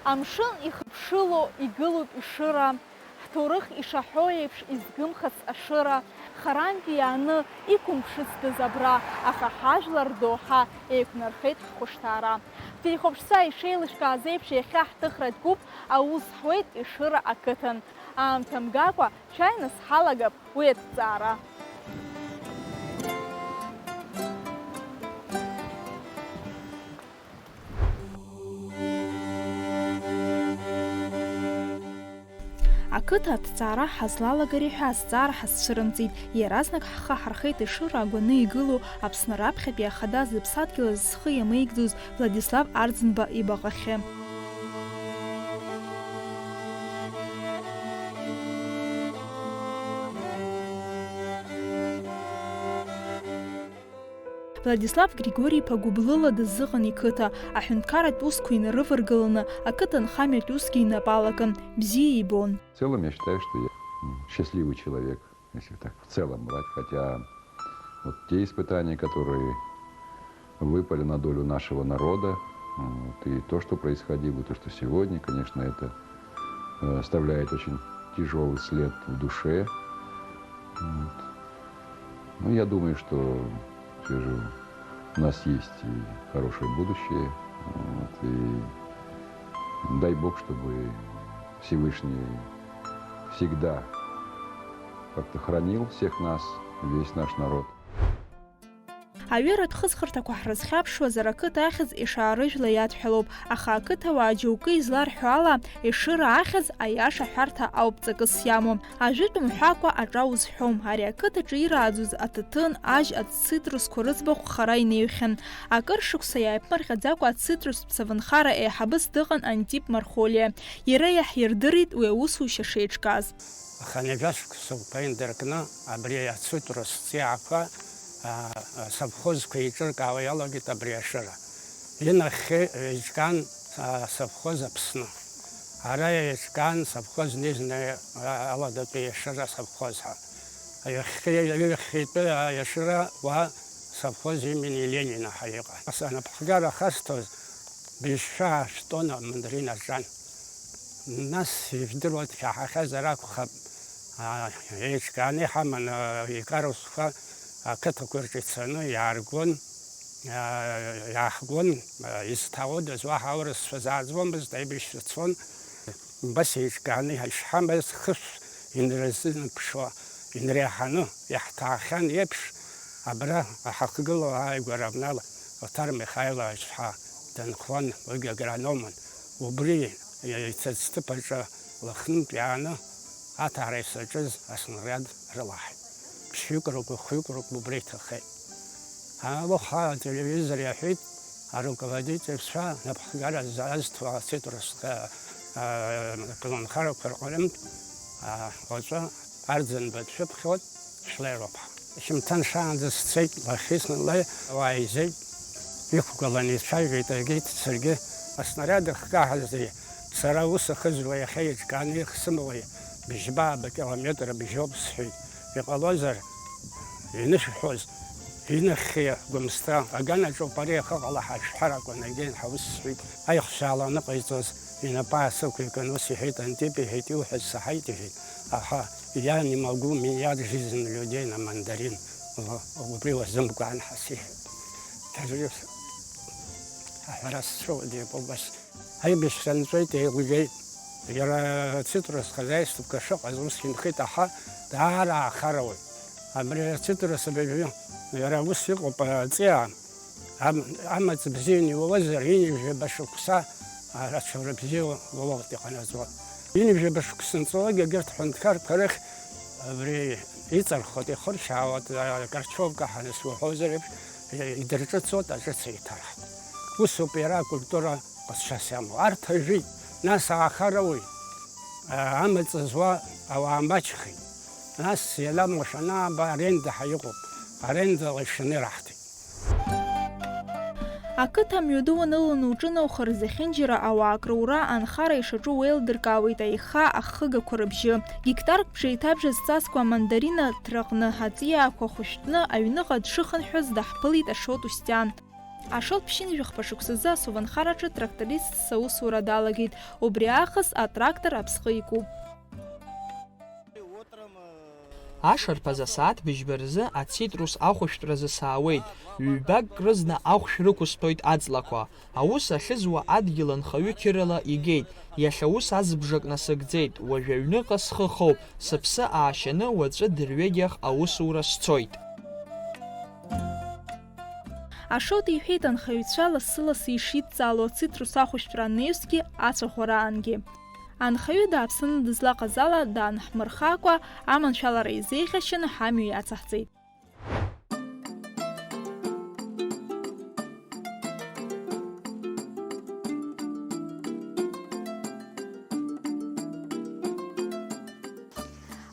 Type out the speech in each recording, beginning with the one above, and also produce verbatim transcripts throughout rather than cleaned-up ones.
Амшын ихыԥшыло игылоуп Ешыра, ҳҭоурых ишаҳәо еиԥш изгымхац Ашыра, харантәи иааны иқәымԥшыцдаз абра, аха ҳажәлар рдоуҳа еиқәнархеит ҳхәышҭаара. Ҳтелехәаԥшцәа ишеилышәкааз еиԥш, иахьа ҳҭыхратә гәыԥ аус ҳуеит Ешыра ақыҭан. Аамҭа мгакәа шәааины сҳалагап уи аҭҵаара. Ақыҭа аҭҵаара ҳазлалагари ҳәа азҵаара ҳазцәырымҵит. Иаразнак ҳхы ҳархеит Ешыра агәаны игылоу Аԥсны раԥхьатәи ахада зыԥсадгьыл азы зхы иамеигӡоз Владислав Арӡынба ибаҟахьы. Владислав Григори-иԥа гәыблыла дазыҟан иқыҭа, аҳәынҭқарратә усқәа инарываргыланы, ақыҭанхамҩатә усгьы инапы алакын, бзиа ибон. В целом, я считаю, что я, м, счастливый человек, если так в целом брать, хотя вот те испытания, которые выпали на долю нашего народа, вот, и то, что происходило, и то, что сегодня, конечно, это, э, оставляет очень тяжёлый след в душе. Вот. Ну, я думаю, что всё же у нас есть и хорошее будущее. Вот, и дай Бог, чтобы Всевышний всегда как-то хранил всех нас, весь наш народ. Аҩыратә хысхырҭақәа ҳрызхьаԥшуазар, ақыҭа ахьӡ Ешыра жәла иадҳәалоуп, аха ақыҭауаа џьоукы изларҳәо ала, Ешыра ахьӡ аиаша аҳәарҭа ауп ҵакыс иамоу. Ажәытә мҳәакәа аҿа узҳәом, ари ақыҭаҿы ирааӡоз аҭаҭын, ажь, ацитрусқәа рыӡбахә хара инеихьан. Акыр шықәса иааиԥмырҟьаӡакәа ацитрустә ԥсабынхара еиҳабыс дыҟан Антип Мархолиа. Иара иаҳирдырит уи аусушьа шеиҿкааз. Аха ҩажәа шықәсоуп индыркны абри ацитрус ҵиаақәа, а, асовхозқәа еиҿыркаауа иалагеит абри Ешыра. Инахьхьи еиҿкаан, а, асовхоз Аԥсны. Ара еиҿкаан асовхоз Нежное, а, Аладатәи Ешыра асовхоз ҳәа. Ҩахьхьи, ҩахьхьитәи, а, Ешыра уа асовхоз имени Ленина ҳәа иҟан. Ас анапхгара ахасҭоз, быжьшәаа тонна мандарин аҿан. Нас, ижәдыруа дшәаҳахьазар акәхап, а, еиҿкааны иҳаман, а, икарусқәа ақыҭақәа рҿы ицаны иааргон, а, иааҳгон, а, изҭаудаз уаҳа аурысцәа зааӡомызт, аибашьцәа цон. Убас еиҿкааны ишҳамаз хышә инрызныԥшуа, инреиҳаны иаҳҭаахьан еиԥш, абра ҳахгылоу ааигәара абнала Оҭар Михаилович ҳәа дынхон, уигьы агрономын. Убри ицацҭыԥ аҿы Лыхнытә иааны аҭаара ишаҿыз аснарыд рылаҳаит. Ԥшьҩык рыгәы, хҩык рыгәы убра иҭахеит. Алыхаа ателевизор иаҳәеит, аруководительцәа напхгара ззаазҭуа ацитрус, а, а, кылнхарақәа рҟынтә, а, уаҵәы Арӡынба дшәыԥхьоит, шәлеироуп ҳәа. Шьымҭан шаанӡа сцеит, уахи-снеилеи ауаа еизеит, иқәгыланы ицәажәеит, егьит саргьы, аснариад ахкаҳазеи, сара ус ахызуа иахьа еиҿкааны ихсымоуи, быжьба-ааба километр бжьоуп сҳәеит. Иҟалозар, инышәҳәоз, инахьхьи Гәымсҭа аганаҿоуп ари ахаҟала ҳашәҳәар акәын, егьин ҳаус сҳәеит. Аихшьаала аныҟаиҵоз инапы аасықәикын, ус иҳәеит, Антип иҳәеит, иуҳәаз саҳаит, иҳәеит. Аҳа, я не могу менять жизнь людей на мандарин. Убри уазымкуан ҳәа сиҳәеит. Дырҩегь аҳәара сцәыуадаҩуп убас. Аибашьра нҵәеит, еилгеит. Иара ацитрус хозаиствқәа шыҟаз ус инхеит, аха даара аахароуит. Абри ацитрус абыржәы иара ус иҟоуп, аҵиаа. Ам-, амаҵ бзианы иуазар, ҩажәаба шықәса, а, ачара бзиа уалалт иҟанаҵо. Ҩажәаба шықәса нҵәалак егьырҭ ҳәынҭқарқәа рахь абри иҵархуеит, ихыршьаауеит, а, акарчовка ҳәа нас уҳәозар еиԥш, и-, идырҿыцуеит, аҿыц еиҭарҳт. Усоуп иара акультура ҟазшьас иамоу. Арҭ ажәит, нас аахароуеит, а, амаҵ зуа ауаа маҷхеит. Нас иаламуа шанааба аренда ҳәа иҟоуп, арендала ишаны ираҳҭеит. Ақыҭа амҩаду уаныланы уҿынаухар, зехьынџьара ауаа акрура анхара ишаҿу уеилдыркаауеит аиха ахыгақәа рыбжьы. Гектарк бжеиҭабжа зҵазкуа амандарина ҭраҟны аҵиаақәа хәышәтәны аҩныҟа дшыхынҳәыз даҳԥылеит Ашот Устиан. Ашоҭ ԥшьынҩажәи хԥа шықәсазы асованхараҿы трактористс аусура далагеит. Убри аахыс атрактор аԥсхы икуп. Ашарԥаз асааҭ быжьба рзы ацитрус ахәышәтәразы саауеит, ҩбак рызна ахәшә рықәысҭәоит аҵлақәа. Аус ахьызуа адгьыл анхаҩы қьырала игеит, иахьа ус азбжак насыгӡеит, уажә аҩныҟа схы хоуп, сыԥсы аашьаны уаҵәы дырҩегьых аусура сцоит. Ашоҭ иҳәеит анхаҩцәа лассы-лассы ишидҵаало ацитрус ахәышәтәра анаҩсгьы, ацәаӷәараангьы. Анхаҩы дааԥсаны дызлаҟаз ала даанҳмырхакәа, аманшәалара изеиӷьашьаны ҳамҩа иацаҳҵеит.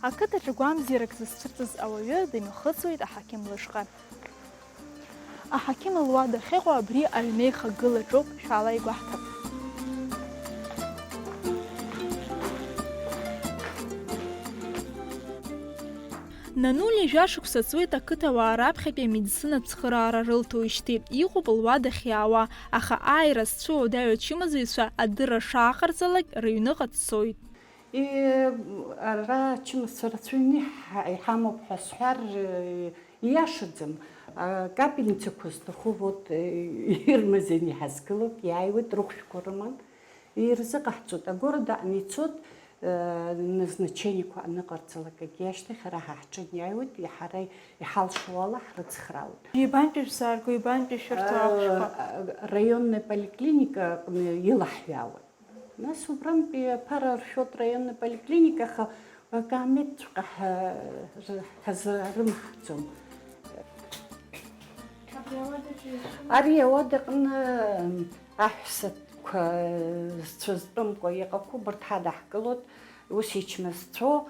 Ақыҭаҿы гәамзиарак зызцәырҵыз ауаҩы дымҩахыҵуеит аҳақьым лышҟа. Аҳақьым луада ахьыҟоу абри аҩнеихагылаҿоуп, шәаала игәаҳҭап. Нанулиа жәашықәса ҵуеит ақыҭауаа раԥхьатәи амедицинатә цхыраара рылҭоижьҭеи, иҟоуп луада ахьиаауа, аха ааира зцәыуадаҩу ачымазаҩцәа адырра шааҟарҵалак рыҩныҟа дцоит. Ара ачымазцәа рацәаҩны иҳа-, иҳамоуп ҳәа сҳәар, э, ииашаӡам. Акапельницақәа зҭаху, вот, э, ирмазаны иҳазгылоуп, иааиуеит, рыхәшәқәа рыман, ирзыҟаҳҵоит. Агорода аҟны ицоит, э, назначениеқәа аныҟарҵалак, егьи ашьҭахь ара ҳа ҳҿы иааиуеит, ҳара иҳалшо ала ҳрыцхраауеит. Ибантәи шәзаарго, ибантәи шәырҭо ахәшәқәа? Э, районная поликлиника аҟны илаҳҩаауеит. Нас убрантәи аԥара ршәоит раионный поликлиникаха, акаамеҭҵәҟьа ҳа-, ҳазрымҳаӡом. Ари ауадаҟны аҳәсақәа зцәызтәымкәа иҟақәоу убырҭ ҳадаҳкылоит, ус ичмазцәоу.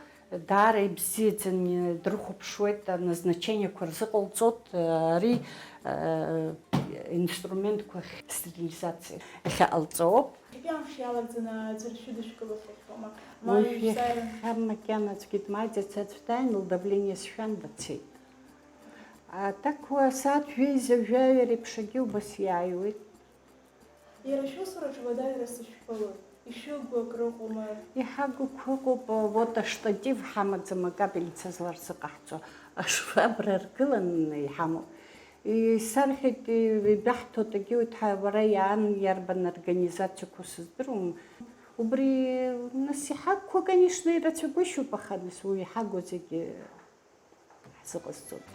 Даара ибзиаӡаны дрыхәаԥшуеит, аназначениақәа рзыҟалҵоит, ари, э, инструментқәа стерилизациа иахьаҟалҵо ауп. Иахьатәи амш иалагӡаны аӡәыр шәыдышәкылахьахьоума? Ма Уажә ишәзааира? Иахьа макьана аӡәгьы дмааӡац, аӡә дааин, лдавление сшәан, дцеит. А так уа асааҭ жәеиза жәаҩа реиԥш агьы убас иааиуеит. Иара шәусураҿы уадаҩрас ишәҳәалоит, ишәыгу акрыҟоума? Иҳагу қәыҟоуп, вот аштатив ҳамаӡам, акапельница зларзыҟаҳҵо, ашвабра аргылан иҳамоуп. Исарҳәеит, ибаҳҭо дагьуеит, ҳа, бара иаан иарбан организациақәоу сыздыруам. Убри, нас, иҳагқәа, конечно, ирацәагәышьоуп, аха, нас, уи иҳагу зегьы ҳзыҟасҵоит.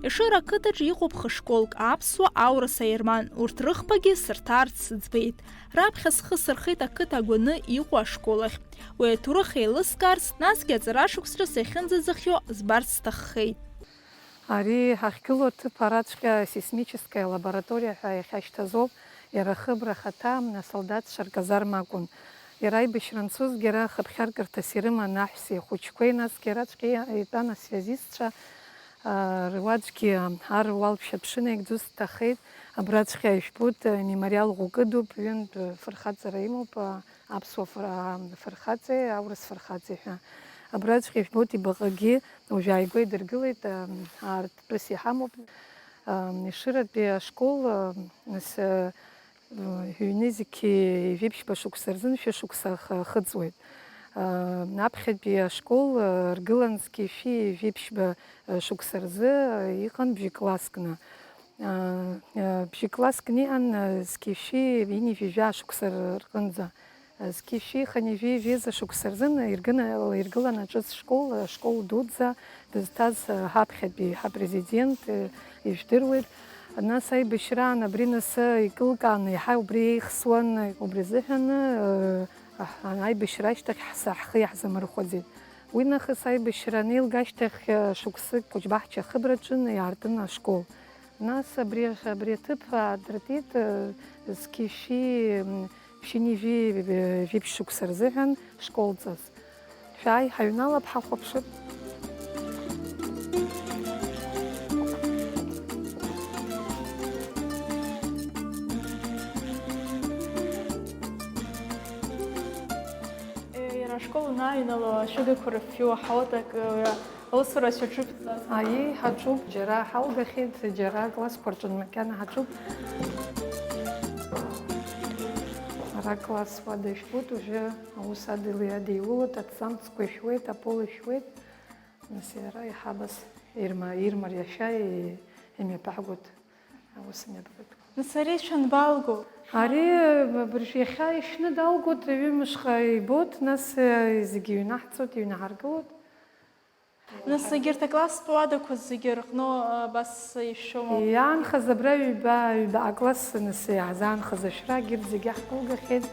Ешыра ақыҭаҿы иҟоуп хышколк, аԥсуа, аурыс, аерман, урҭ рыхԥагьы сырҭарц сыӡбеит. Раԥхьа схы сырхеит ақыҭа агәаны иҟоу ашкол ахь. Уи аҭоурых еилыскаарц, насгьы аҵарашықәсра сахьынӡазыхиоу збарц сҭаххеит. Ари ҳахьгылоу аҭыԥ араҵәҟьа сейсмическая лабораториа ҳәа иахьашьҭаз ауп. Иара ахыбра ахаҭа асолдаҭцәа рказарма акәын. Иара аибашьра анцозгьы ара хыԥхьаркырҭас ирыман аҳәсеи ахәыҷқәеи, насгьы араҵәҟьа итәан асвиазистцәа, а, руаӡәгьы ар уалԥшьа аԥшын еигӡоз дҭахеит. Абраҵәҟьа ижәбоит, а, мемориал ӷәыкыдуп, ҩынтә фырхаҵара имоуп, а, аԥсуа фыр-, а, фырхаҵеи аурыс фырхаҵеи ҳәа. Абраҵәҟьа ижәбоит ибаҟагьы, уажә ааигәа идыргылеит, а, аартытәыс иҳамоуп. А, Ешыратәи ашкол, а, нас, а, ҩ-, ҩнызқьи жәиԥшьба шықәса рзын шәышықәса ах-, ахыҵуеит. А, аԥхьатәи ашкол, а, ргылан зқьи шәи жәиԥшьба, а, шықәса рзы, а, иҟан бжьыкласск-ны. А, а, бжьыкласск-ны иҟан, а, зқьи шәи ҩынҩажәи жәаа шықәса р-, рҟынӡа. А, зқьи шәи хынҩажәи жәеиза шықәса рзын иргын-, иргылан аҿыц школ, а, школ дуӡӡа дызҭаз, а, ҳаԥхьатәи ҳапрезидент, а, ижәдыруеит. Нас аибашьраан абри нас икылкааны иаҳа убри еихсуан, убри азыҳәан, э, аибашьра ашьҭахь ҳса-, ҳхы иаҳзамырхәаӡеит. Уи нахыс аибашьра анеилга ашьҭахь, э, шықәсык Кәыҷбаҳча ахыбраҿы иаартын ашкол. Нас абри, абри аҭыԥ аадыртит, э, зқьи шәи, м, ԥшьынҩажәи жәиԥшь шықәса рзыҳәан школҵас. Шәааи, ҳаҩналап, ҳахәаԥшып. Унаҩнало ашәыгақәа рыфҩы уаҳауеит, акы, аусура шәаҿуп. Аиеи, ҳаҿуп, џьара ҳалгахьеит, џьара аклассқәа рҿы макьана ҳаҿуп. Ара класс уада ишәбоит, уажәы аус адыли адиулоит, аҭӡамцқәа ишәуеит, апол ишәуеит. Нас иара иаҳа абас ирма-, ирмариашәа и-, имҩаԥаагоит аус имҩаԥгатәқәа. Нас ари шәанбалго? Ари, б-, быржә иахьа ишьны далгоит, ҩымшҟа ибоит, нас, э, зегьы иҩнаҳҵоит, иҩнаҳаргылоит. Нас егьырҭ акласстә уадақәа зегьы рҟны, э, абас ишәшәома? Иаанхаз абра ҩба, ҩба акласс, нас иаҳзаанхаз ашәра, егьырҭ зегьы ҳкылгахьеит.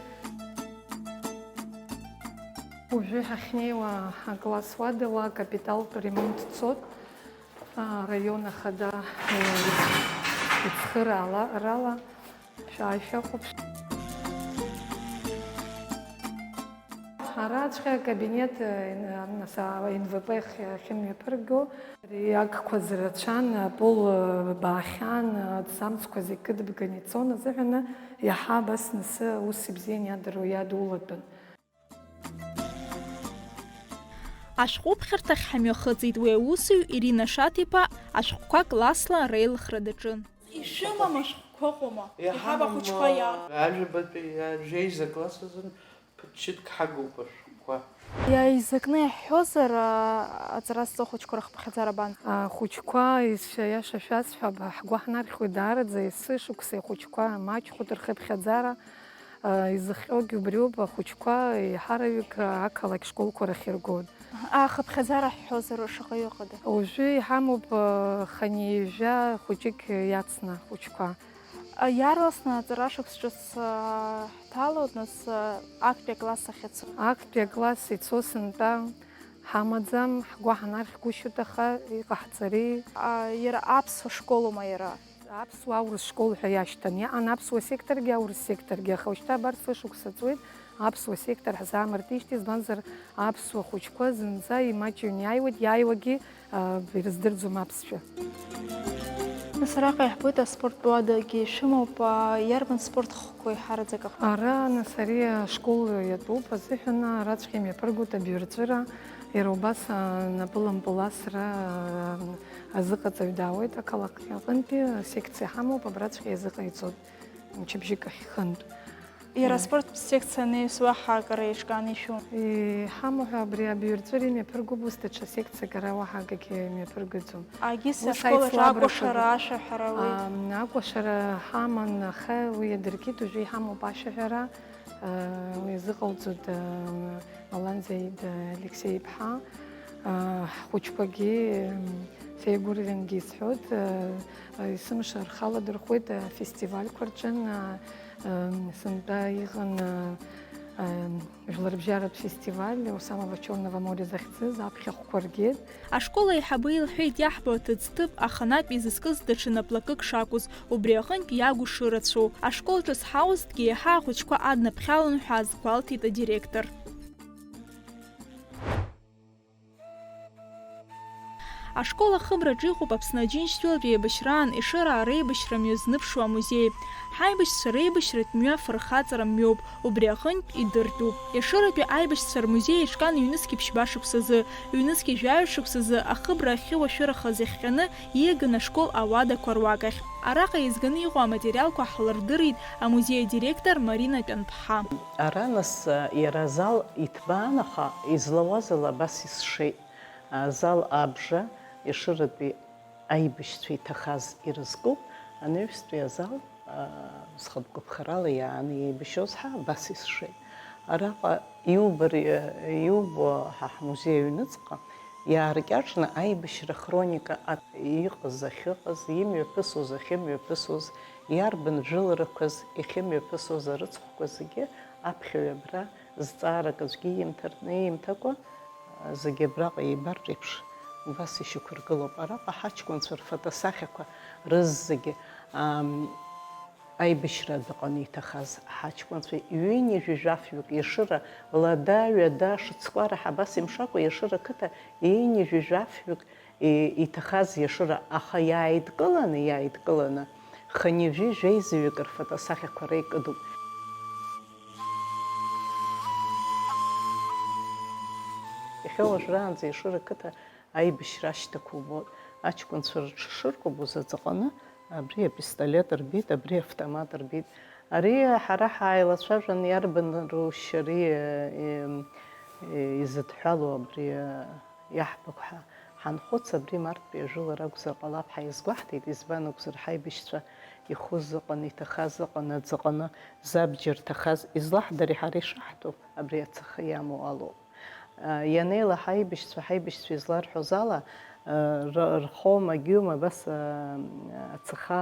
Уажәы ҳахьнеиуа акласс уадала акапиталтә ремонт цот, а, араион ахада, э, ицхыраала-, рала, шәааи шәахәаԥш. Араҵәҟьа акабинет, э, ин-, нас, а, Н В П ахь-, ахьымҩаԥырго, ари агқәа зрацәан, апол, э, баахьан, аҭӡамцқәа зегь кыдбганы ицон азыҳәаны, иаҳа абас нас аус ибзиан иадыруа иадулатәын. Ашәҟәыԥхьарҭахь ҳамҩахыҵит, уи аусзуҩ Ирина Шаҭ-иԥа ашәҟәқәа классла реилыхра даҿын. Ишәымам ашәҟәқәа ыҟоума? Иҳамам, иҳаб ахәыҷқәа иа- Ажәабатәи, а, жәеиза класс азын ԥыҭ-ԥшьыҭк ҳагуп ашәҟәқәа. Иааизакны иаҳҳәозар, а, аҵара зҵо ахәыҷқәа рыхыԥхьаӡара абан? Ахәыҷқәа, ишәа-, иаша шәасҳәап, ҳгәы ҳнархьуеит даараӡа, есышықәса ихәыҷқәа маҷхоит рхыԥхьаӡара. Изыхҟьогьы убриоуп, ахәыҷқәа еиҳараҩык ақалақь школқәа рахь иргоит. Ахыԥхьаӡара ҳҳәозар, шаҟаҩы ыҟада? Уажәы иҳамоуп, хынҩажәа хәыҷык иацны ахәыҷқәа. Иаарласны аҵара шықәс ҿыц ҳҭалоит, нас, актәи акласс ахь ицо. Актәи акласс ицо сынтәа ҳамаӡам, ҳгәы ҳанархьгәышьоит, аха иҟаҳҵари? Иара аԥсуа школума иара? Аԥсуа аурыс школ ҳәа иашьҭан. Иаан аԥсуа секторгьы, аурыс секторгьы, аха уажәшьҭа абар сышықәса ҵуеит аԥсуа сектор ҳзаамыртижьҭеи, избанзар, аԥсуа хәыҷқәа зынӡа имаҷҩны иааиуеит, иааиуагьы, а, ирыздырӡом аԥсшәа. Нас араҟа иаҳбоит аспорттә уадагьы шәымоуп, а, иарбан спорт хкқәа еиҳараӡак ахәҭоу? Ара, нас, ари ашкол иатәуп азыҳәан, араҵәҟьа имҩаԥыргоит абаҩрҵәыра, иара убас, а, напылампыл асра, а, азыҟаҵаҩ даауеит ақалақь аҟынтәи, асекциа ҳамоуп, абраҵәҟьа иазыҟаиҵоит мчыбжьык ахь хынтә. Иара аспорттә секциа анаҩс уаҳа акыр еиҿкааны ишәу? Иҳамоу ҳәа абри абаҩрҵәыра имҩаԥыргоуп, ус даҽа секциак ара уаҳа акгьы имҩаԥыргаӡом. Агьыс ус ашкол аҿы аицлабрақәа акәашара, ашәаҳәара уи? Ам, акәашара ҳаман, аха уи иадыркит, уажәы иҳамоуп ашәаҳәара. Уи иазыҟалҵоит, Аланзаид Алексеи-иԥҳа. Ҳхәыҷқәагьы, сеигәырӷьангьы исҳәоит, есымша рхы аладырхәуеит афестивальқәа рҿы, сынтәа иҟан, жәларбжьаратә фестиваль Самого Чёрного моря захьӡыз аԥхьахәқәа ргеит. Ашкол аиҳабы илҳәеит, иаҳбо аҭыӡҭыԥ аханатә изызкыз даҽа наплакык шакәыз, убри аҟынтә иагу шырацәоу. Ашкол ҿыц ҳаузҭгьы, иаҳа ахәыҷқәа аднаԥхьалон ҳәа азгәалҭеит адиректор. Ашкол ахыбраҿы иҟоуп Аԥсны Аџьынџьтәылатә еибашьраан Ешыраа реибашьра мҩазныԥшуа амузеи. Ҳаибашьцәа реибашьратә мҩа афырхаҵара мҩоуп, убри аҟынтә идыртәуп. Ешыратәи аибашьцәа рмузеи еиҿкаан ҩнызқь ԥшьба шықәсазы, ҩнызқь жәаҩа шықәсазы ахыбра ахьыуашәырахаз иахҟьаны ииаган ашкол ауадақәа руак ахь. Араҟа еизганы иҟоу аматериалқәа ҳлырдырит амузеи адиректор Марина Тәанԥҳа. Ара нас иара азал иҭбаан, аха излауаз ала абас исшеит. Азал абжа Ешыратәи аибашьцәа иҭахаз ирызкуп, анаҩстәи азал, аа, зхатә гәыԥхарала иааны еибашьуаз ҳәа абас исшеит. Араҟа иубар, иубо ҳа ҳмузеи аҩныҵҟа иааркьаҿны аибашьра хроника аҭ-, иҟаз ахьыҟаз, имҩаԥысуаз ахьымҩаԥысуаз, иарбан жәыларақәаз иахьымҩаԥысуаз арыцхәқәа зегьы аԥхьаҩ абра зҵаарак аӡәгьы иимҭаркны иимҭакәа, зегьы абраҟа еибартә еиԥш убас ишьақәыргылоуп. Араҟа ҳаҷкәынцәа рфотосахьақәа рызегьы, ам, аибашьра адәаҟаны иҭахаз ҳаҷкәынцәа ҩынҩажәи жәафҩык, Ешыра лада, ҩада, шыцкәара ҳәа абас имшакәа, Ешыра қыҭа ҩынҩажәи жәафҩык и-, иҭахаз Ешыра, аха иааидкыланы, иааидкыланы, хынҩажәи жәеизаҩык рфотосахьақәа реикыдуп. Уажәраанӡа Ешыра қыҭа аибашьра ашьҭақәа убоит. Аҷкәынцәа рҽышыркәабоз аҵаҟаны абри апистолет рбеит, абри автомат рбеит. Ари ҳара ҳааилацәажәан, иарбан рушьа ари, э, э, изыдҳәалоу абри, э, иаҳбақәа ҳа-, ҳанхәыц, абри марттәи ажәылара акәзар ҟалап ҳәа иазгәаҳҭеит, избан акәзар, ҳаибашьцәа ихәыз ыҟан, иҭахаз ыҟан, аӡаҟаны забџьар ҭахаз, излаҳдыри ҳара ишаҳҭо, абри ацаха иамоу алоуп. Ианеилаҳа аибашьцәа, ҳаибашьцәа изларҳәоз ала, р-, рхома, гьиума, абас, ацаха,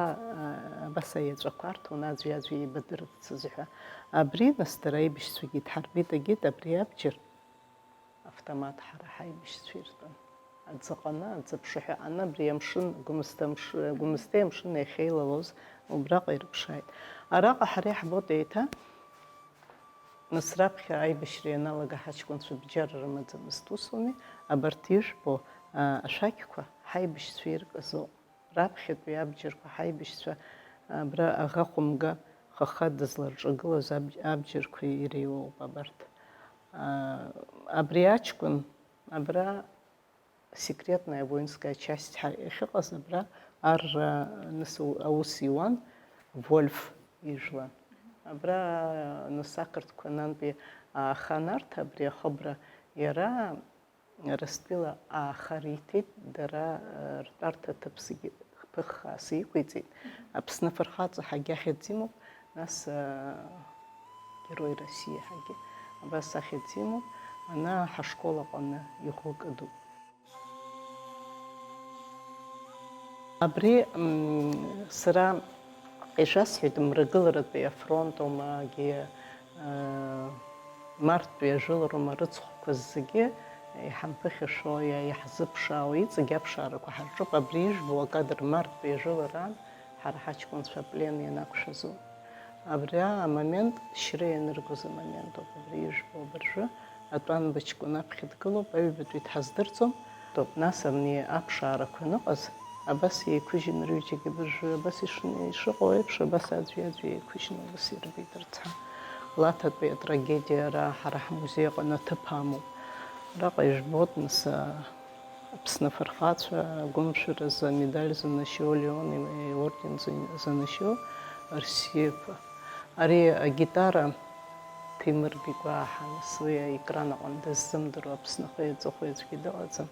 абас аиаҵәақәа арҭон, аӡәи-аӡәи еибадырцаз ҳәа. Абри нас дара аибашьцәагьы дҳарбеит, агеит, абри абџьар автомат ҳара ҳаибашьцәа иртәын. Аӡаҟаны, аӡаԥшаҳәаҟаны, абри амшын, Гәымсҭа амш-, Гәымсҭеи амшын иахьеилалоз убраҟа ирыԥшааит. Араҟа ҳара иаҳбоит еиҭа, нас раԥхьа аибашьра ианалага ҳаҷкәынцәа бџьар рымаӡамызт, усуми, абарҭ ижәбо, а, ашәақьқәа ҳаибашьцәа иркыз ауп. Раԥхьатәи абџьарқәа ҳаибашьцәа абра аӷа хәымга хаха дызларҿагылаз аб-, абџьарқәа иреиуоуп абарҭ. А, абри аҷкәын абра секретная воинская часть ҳәа иахьыҟаз абра ар, а, нас у-, аус иуан, Вольф ижәлан. Абра, а, нас ақырҭқәа нантәи аахан арҭ абри ахыбра иара Рыстәыла ааха риҭеит, дара, э, ртәарҭа ҭыԥ зегьы ԥыххааса иқәиҵеит. Аԥсны афырхаҵа ҳәагьы ахьӡ имоуп, нас, э, Герой России ҳәагьы абас ахьӡ имоуп, ана ҳашкол аҟны иӷәыкыдуп. Абри, м, сара ишәасҳәеит, мрагыларатәи афронт оумагьы, э, марттәи ажәылароума рыцхәқәа зегьы иҳамԥыхьашәо, иа-, иаҳзыԥшаауа, иҵегь аԥшаарақәа ҳарҿуп. Абри ижәбо акадр марттәи ажәылараан ҳара ҳаҷкәынцәа аплен ианақәшәазоуп. Абри амомент, шьра ианыргоз амомент ауп, абри ижәбо абыржәы. Атәанба ҷкәын аԥхьа дгылоуп, аҩбатәи дҳаздырӡом. Нас абни аԥшаарақәа аныҟаз, абас еиқәыжьын рҩыџьагьы абыржәы, абас ишны-, ишыҟоу еиԥш, абас аӡәи-аӡәи еиқәыжьны убас ирбеит рцәа. Лаҭатәи атрагедиа ара ҳара ҳмузеи аҟны аҭыԥ амоуп. Араҟа ижәбоит, нас, а, Аԥсны афырхацәа агәымшәаразы амедаль занашьоу, Леон и-, иорден за-, занашьоу Арсиеиԥа. Ари агитара Ҭемыр Бигәаа ҳанасуи аекран аҟны дыззымдыруа Аԥсны ахи аҵыхәеи аӡәгьы дыҟаӡам.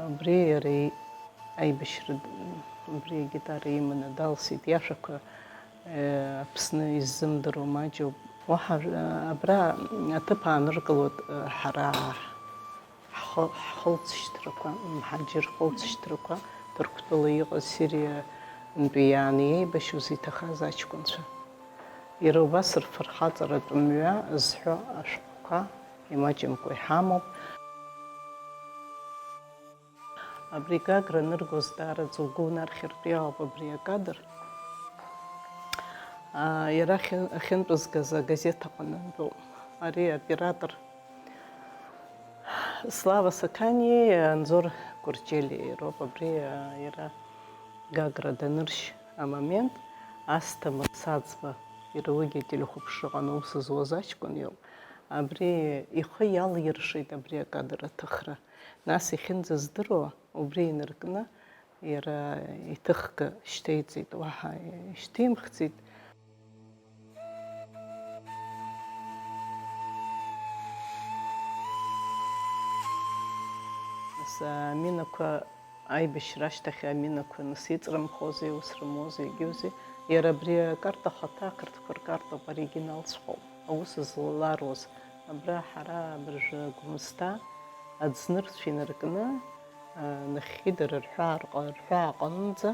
Убри иара и-, аибашьра д-, убри агитара иманы далсит. Иашәақәа, э, Аԥсны иззымдыруа маҷуп. Уаҳа, э, абра аҭыԥ ааныркылоит, э, ҳара ҳхы-, ҳхылҵшьҭрақәа, мҳаџьыр хылҵшьҭрақәа, Ҭырқәтәыла иҟаз Сириантәи иааны иеибашьуаз иҭахаз аҷкәынцәа. Иара убас рфырхаҵаратә мҩа зҳәо ашәҟәқәа имаҷымкәа иҳамоуп. Абри Гагра аныргоз даараӡа угәы унархьыртә иҟоуп абри акадр. Аа, иара ахьы-, ахьынтәызгаз агазеҭ аҟынтәоуп. Ари аоператор Слава Сақаниеи Анзор Гәырҷелиеи роуп. Абри, аа, иара Гагра даныршь амомент, Асҭамыр Саӡба, иара уигьы ателехәаԥшраҟны аус зуаз аҷкәын иоуп. Абри ихы иалиршеит абри акадр аҭыхра. Нас иахьынӡаздыруа, убри инаркны, иара иҭыхга шьҭеиҵеит, уаҳа ишьҭимхӡеит. Нас аминақәа, аибашьра ашьҭахь аминақәа нас иҵрымхозеи, ус рымоузеи, егьиузеи? Иара абри акарта ахаҭа ақырҭқәа ркартоуп, оригиналҵәҟьоуп. Аус зларуаз, абра ҳара абыржәы Гәымсҭа аӡнырцә инаркны, а, нахьхьи дара рҳәаа рҟа-, рҳәаа аҟынӡа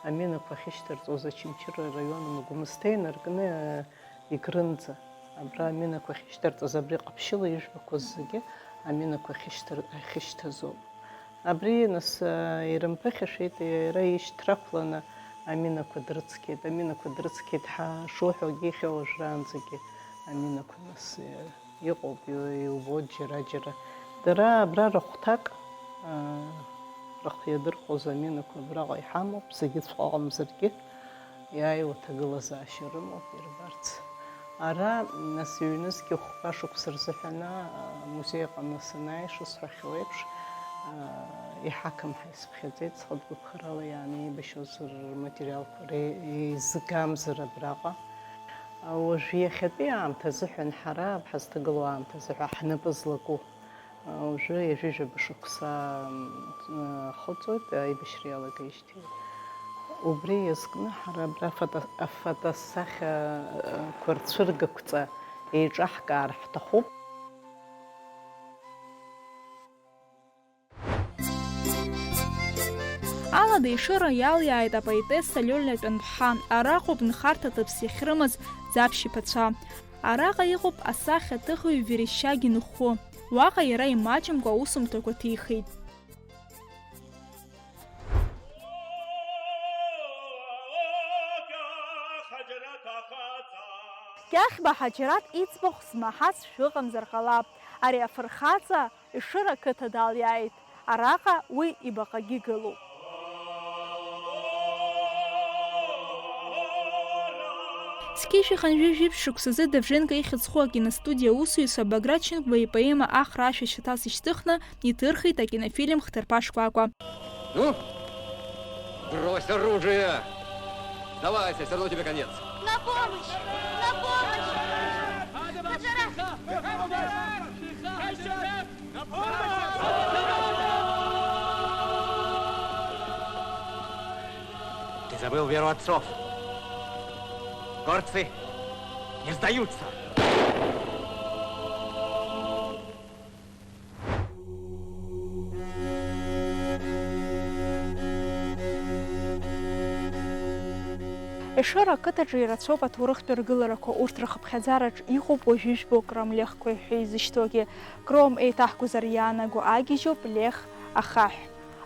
аминақәа ахьышьҭарҵоз Очамчыра араион Гәымсҭа инаркны, а, Егрынӡа. Абра аминақәа ахьышьҭарҵоз, абри Ҟаԥшьыла ижәбақәа зегьы аминақәа ахьышьҭар-, ахьышьҭазоуп. Абри, нас, а, ирымԥыхьашәеит, иара ишьҭрақәланы аминақәа дрыцқьеит, аминақәа дрыцқьеит ҳәа шуҳәогьы, иахьа уажәраанӡагьы аминақәа, нас, а, иҟоуп, иу-, иубоит џьара-џьара. Дара абра рыхәҭак, а, рыхиадырхәоз аминақәа абраҟа иҳамоуп, зегьыҵәҟьа ыҟамзаргьы, иааиуа аҭагылазаашьа рымоуп ирбарц. Ара, нас, ҩнызқьи хәба шықәса рзыҳәаны, а, амузеи аҟны санааи, шысҳәахьоу еиԥш, а, иҳақымҳа исыԥхьаӡеит, схатә гәаԥхарала иаанеибашьуаз рматериалқәа ре-, еизгамзар абраҟа. А, уажә иахьатәи аамҭа азыҳәан ҳара, ҳазҭагылоу аамҭа азыҳәа ҳнапы злаку, а, уажәы ҩажәижәаба шықәса, м, ахыҵуеит аибашьра иалагеижьҭеи. Убри иазкны ҳара абра афото-, афотосахьақәа рцәыргақәҵа еиҿаҳкаар ҳҭахуп. Алада Ешыра иалиааит апоетесса Лиолиа Тәанԥҳа. Араҟоуп нхарҭа ҭыԥс иахьрымаз Ӡаԥшь иԥацәа. Араҟа иҟоуп асахьаҭыхҩы Верещагин ихәы. Уаҟа иара имаҷымкәа аусумҭақәа ҭихит. Кьахьба Ҳаџьараҭ иӡбахә змаҳаз шәыҟамзар ҟалап, ари афырхаҵа Ешыра ақыҭа далиааит, араҟа уи ибаҟагьы гылоуп. Зқьи жәаха жәибжь шықәсазы Довженко ихьӡ зху акиностудиа аусзуҩцәа Баграт Шьынқәба ипоема Ахра ашәа шьаҭас ишьҭыхны иҭырхит акинофильм Хҭарԥа шкәакәа. Ну, брось оружие! Сдавайся, всё равно тебе конец. На помощь! На помощь! Хаджарат! Ты забыл веру отцов. Горцы не сдаются. Ешыра ақыҭаҿы ирацәоуп аҭоурыхтә ргыларақәа, урҭ рхыԥхьаӡараҿ иҟоуп уажәы жәбо кромлехқәа ҳәа изышьҭоугьы. Кром еиҭаҳгозар иаанаго агьежьуп, лех, ахаҳә.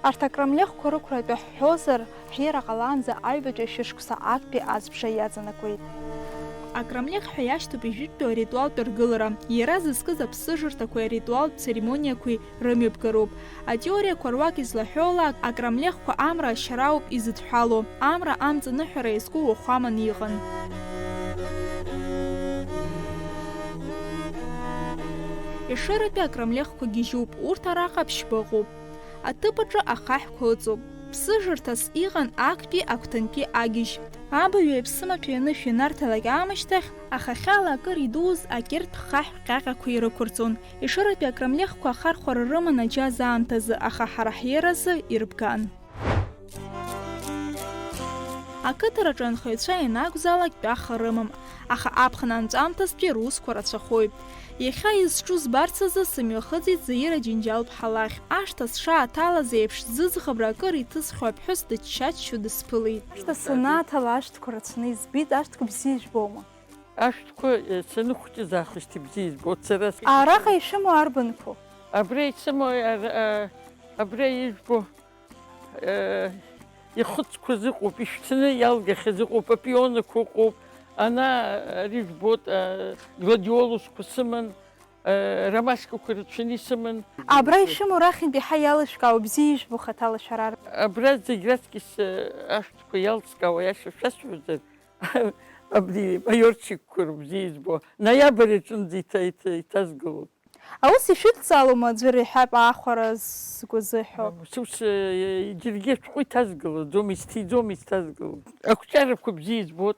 Арҭ акромлехқәа рықәра атәы ҳҳәозар, ҳиара ҟалаанӡа аҩбатәи ашәышықәса актәи аӡбжа иаҵанакуеит. Акромлех ҳәа иашьҭоуп ижәытәтәу аритуалтә ргылара, иара зызкыз аԥсыжырҭақәеи аритуалтә церемониақәеи рымҩаԥгароуп. Атеориақәа руак излаҳәо ала, акромлехқәа амра ашьара ауп изыдҳәало, амра амҵаныҳәара иазку уахәаман иҟан. Ешыратәи акромлехқәа гьежьуп, урҭ араҟа ԥшьба ыҟоуп. Аҭыԥ аҿы ахаҳәқәа ыҵоуп. Ԥсыжырҭас иҟан актәи агәҭантәи агьежь. Абаҩ аԥсымаҭәа ианышә ианарҭалак аамышьҭахь, ахахьала акыр идууз акьыртә хаҳә ҟьаҟьақәа ирықәырҵон. Ешыратәи акромлехқәа ахархәара рыман аџьаз аамҭазы, аха ҳара ҳиаразы ирбган. Ақыҭараҿы анхаҩцәа ианакәзаалак тәаха рымам, аха аԥхын анҵәамҭазтәи русқәа рацәахоит. Иахьа изҿу збарц азы сымҩахыҵит Заира Џьынџьал-ԥҳа лахь. Ашҭа сшааҭалаз еиԥш, зыӡӷабра акыр иҭысхьоу аԥҳәыс дычча-ччо дысԥылеит. Ашҭа санааҭала, ашәҭқәа рацәаны избеит, ашәҭқәа бзиа ижәбома? Ашәҭқәа, э, саныхәыҷыз аахыс бзиа избоит сара. Араҟа ишәымоу арбанқәоу? Абра исымоу, ар-, а, абра ижәбо, э, ихыцқәаз ыҟоуп, ишәҭны иалгахьаз ыҟоуп, апионақәа ыҟоуп, ана, ари жәбоит, а, гладиолусқәа сыман, э, ромашкақәа рацәаны исыман. Абра ишәымоу рахьынтә иаҳа иалышәкаау, бзиа ижәбо хаҭала шәара. Абра зегь раҵкыс, э, ашәҭқәа иалскаауа, иаша шәасҳәозар, абри маиорчикқәа рыбзиа избо, ноиабр аҿынӡа иҭа-, иҭа-, иҭазгалоит. Аус ишәыдҵалома аӡәыр иҳәап аахәара згәы зыҳәо? Ус, ус, э, џьаргьы ашәҟәы иҭазгалаӡом, исҭиӡом, исҭазгалом. Ақәҿиарақәа бзиа избоит.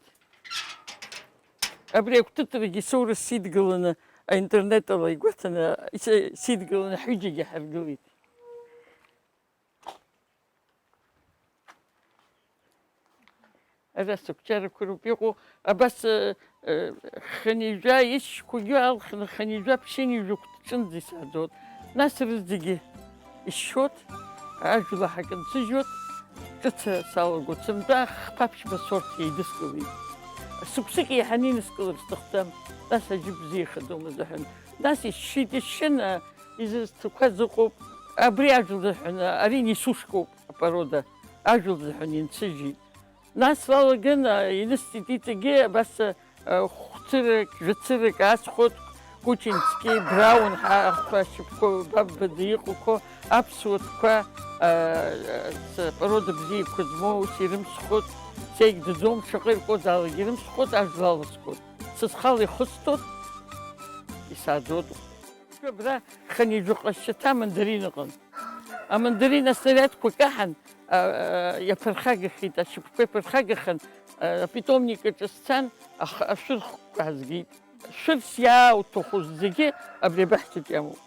Абри агәҭыҵрагьы соура сидгыланы, аинтернет ала игәаҭаны, ис-, сидгыланы ҳҩыџьагьы ҳаргылеит. Ара сықәҿиарақәа роуп иҟоу, абас, э, э, хынҩажәа ишьқәагьы алхны, хынҩажәа ԥшьынҩажәа кәтҿынӡа исааӡоит. Нас рызегьы ишьшьуеит, ажәла ҳакы нсыжьуеит, ҿыц салагоит, сынтәа хԥа-ԥшьба сорт еидыскылеит. Сықәсык еиҳаны иныскылар сҭахӡам, нас аӡәы бзиахаӡом азыҳәан. Нас ишьшьит, ишьшьын, а, изызҭақәаз ыҟоуп, абри ажәла азыҳәан, ари несушкоуп апорода, ажәла азыҳәан инсыжьит. Нас салаган, а, инысҵеит иҵегьы, абас, а, хәцырак, жәацырак аасхәоит, Кучински, Браун ҳәа ахәба шьапқәа баббада иҟақәоу аԥсуа тәқәа, а, а, с-, порода бзиақәа змоу ус ирымсхоит, сеигӡаӡом, шаҟа иркуазаалак ирымсхоит, ажәла алысхуеит. Са схала ихысҭоит, исааӡоит. Абра хынҩажәа ҟазшьаҭа амандарин ыҟан. Амандарин аснариадқәа каҳан, а, а, иаԥырхагахеит, ашьапқәа иаԥырхагахьан, а, апитомник аҿы сцан, аха ашәырхқәа ҳазгеит. Шәырс иаауҭаху зегьы абри абаҳчаҿ иамоуп.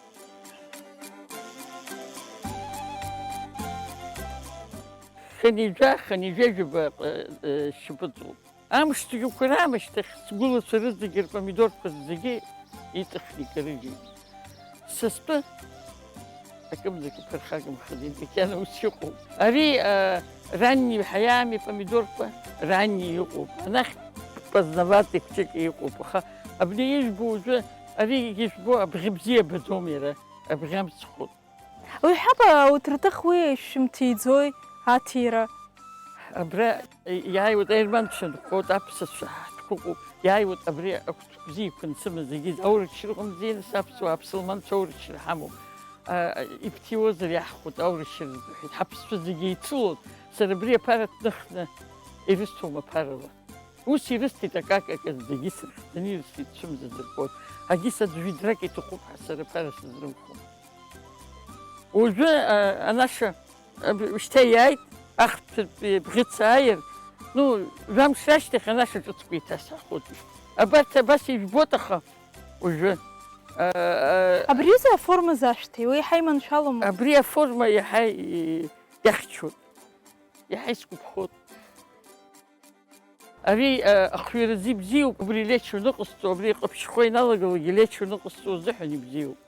Хынҩажәа, хынҩажәа жәаба, э, э, шьапыҵоуп. Амш цәгьақәа раамышьҭахь сгәылацәа рызегьы рпомидорқәа зегьы иҵыхны икарыжьит. Са стәы акымзарак иԥырхагамхаӡеит, макьана ус иҟоуп. Ари, а, ранни ҳәа иаами апомидорқәа, ранни иҟоуп. Анахь поздноватый хәҷык иҟоуп, аха абни ижәбо уажәы, ари ижәбо абӷьы бзиа абаӡом иара, абӷьы амцхәуп. Уи ҳаба уҭрыҭых уи шәымҭиӡои аҭира? Абра иааиуеит аерманцәа нхоит, аԥсацәа ҳтәқәа ыҟоуп. Иааиуеит абри ақәцә бзиақәа нсымаз зегьы, аурычра ыҟамзи, нас аԥсуаа аԥсылманцәа аурычра ҳамоуп. А, ибҭиуазар иаҳхәоит аурычра рҳәеит, ҳаԥсцәа зегьы еицылон. Сара абри аԥара ҭныхны ирысҭом аԥарала. Ус ирысҭеит акакака зегьы сырхҵаны ирысҭеит, цәымза дыркуеит. Агьыс аӡә ведрак иҭахуп ҳәа сара аԥара сызрымхуам. Уажәы, а, анаша, а, б-, шьҭа иааит, ахԥатәи бӷьыц ааир, ну, жәамш рашьҭахь анаша ҿыцқәа еиҭасаҳхәоит. Абарҭ абас ижәбоит, аха уажәы, а, а, Абри аҩыза аформа зашәҭеи, уи иаҳа иманшәалома? Абри аформа иаҳа и-, иахьчоит, иаҳа исгәаԥхоит. Ари, а, ахҩаразы ибзиоуп, убри лечо ныҟасҵо, абри ҟаԥшьхо иналагалак илечо ныҟасҵо азыҳәан ибзиоуп.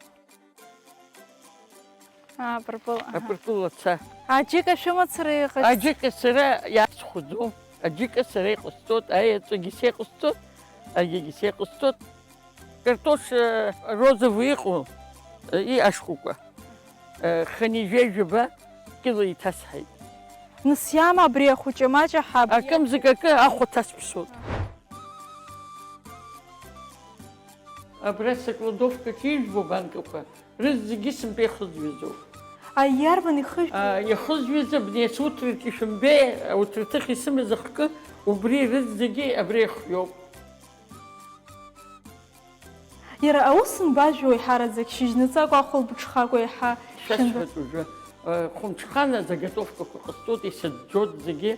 Аа, пырпыл, аҳа. Апырпыл аца. Аџьыка шәымацара иҟаз? Аџьыка сара иасхәаӡом. Аџьыка сара иҟасҵоит, аеҵәагьы сеиҟасҵоит, агьагьы сеиҟасҵоит. Картош, э, розовый иҟоу, э, иашкәакәа, э, хынҩажәа жәаба кило иҭасҳаит. Нас иама абри ахәыҷы маҷ аҳаб. Акымзак акы ахәа ҭасԥсоит. Абра соколодовкаҿы ижәбо банкақәа, рызегьы сынтәа ихызҩаӡоуп. Аиарбан ихыжәбо? А, ихызҩаӡа, абни асы уҭраҿ ишәымбеи, ауҭраҭых исымаз ахкы, убри рызегьы абра ихиоуп. Иара аус мбажәуа еиҳараӡак шьыжьныҵакәа ахәылбыҽхакәа еиҳа шәынтәа. Шәасҳәап уажәы, э, хәымҽхана заготовкақәа ҟасҵоит, исыӡәӡәоит зегьы,